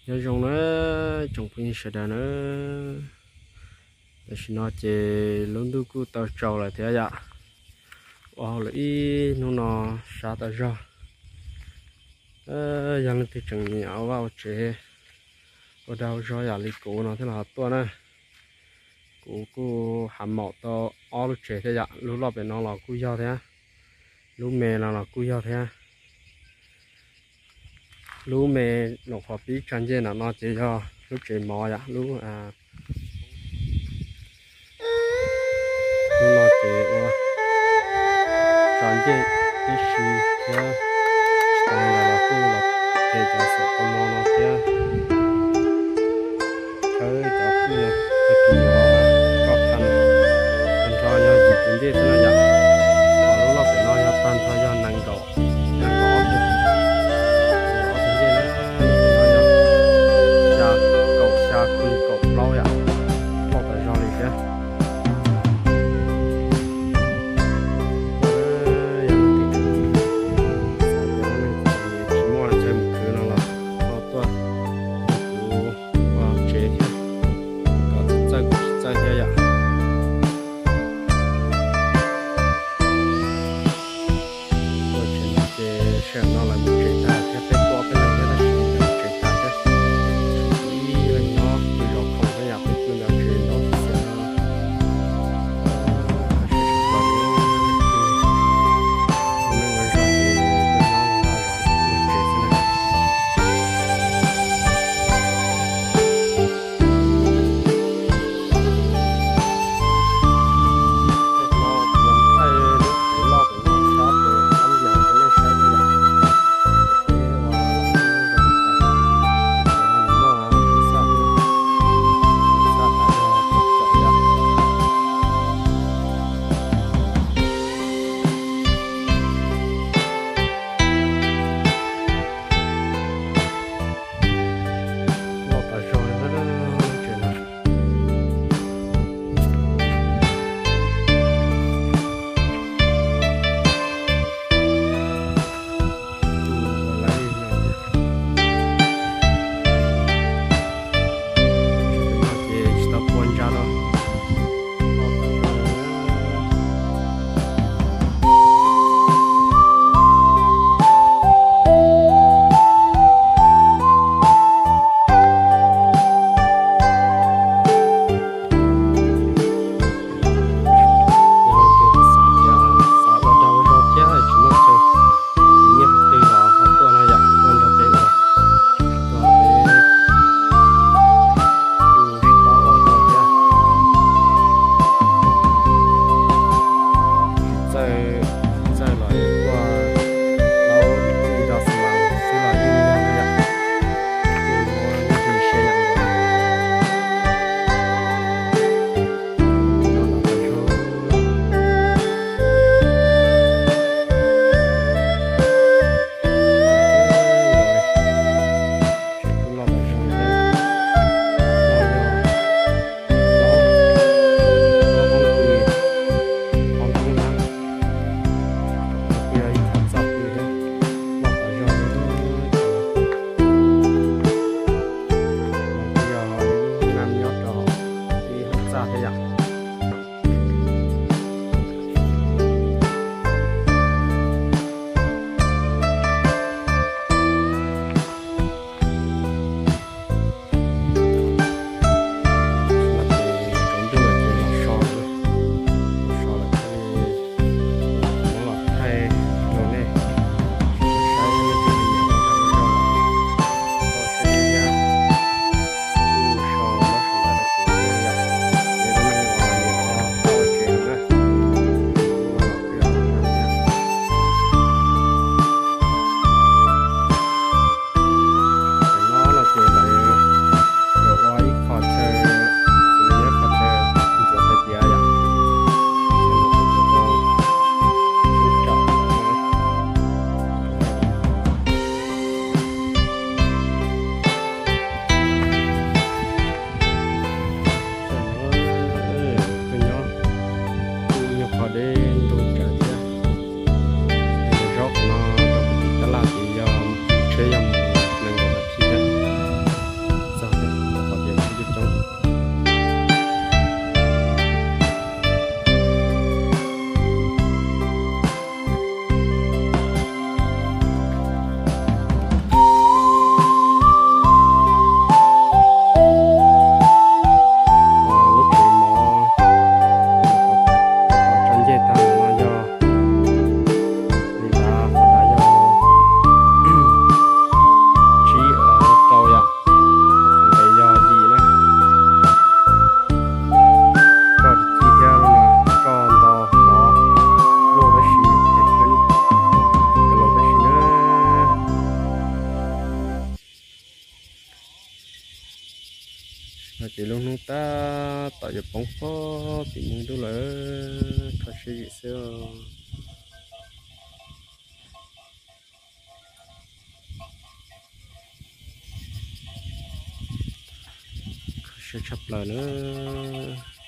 Nyob zoo na tsoom phooj ywg sawv daws na, tam sim no ces lub ntuj kuj tau tsaus lawm thiab yom. Ua hauj lwm ib hnub no sab tas zog. Yog leej twg tseem nyiam ua vaj ua tsev, ua dag ua zog yam li kuv no thiaj los ho tuaj na. Kuv kuj hav maum tau ob lub tsev thiab yom, lub loj pem no los kuj yog thiab, lub me no los kuj yog thiab. Lub me nyuam qhuav pib tsa ncej no no ces yog lub tsev mov yom, lub, lub no ces ua tsa ncej tib si thiab. Tsis tas li ntawd los kuj los tes cov xom kho mo no thiab. Khawb cov kwj no, tag kis yuav koj phan, tag nrho yog yim tus ncej xwb no yom. Ho lub loj pem no yog tag nrho yog nees nkaum, nees nkaum ob tug, ob tug ncej na. Lub pem no yog xya, kaum xya, kaum plaub yom, loj tas zog li thiab. Yog leej twg xav tias leej twg tsis muaj chaw mus khwv no los ho tuaj kuv ua tsev thiab, kom txawj kuv tsis txawj thiab yom. Ces lub hnub tab tom yuav poob pob tim ntug lawm, kho siab zim xwb. Kho siab tshaj plaws nawb.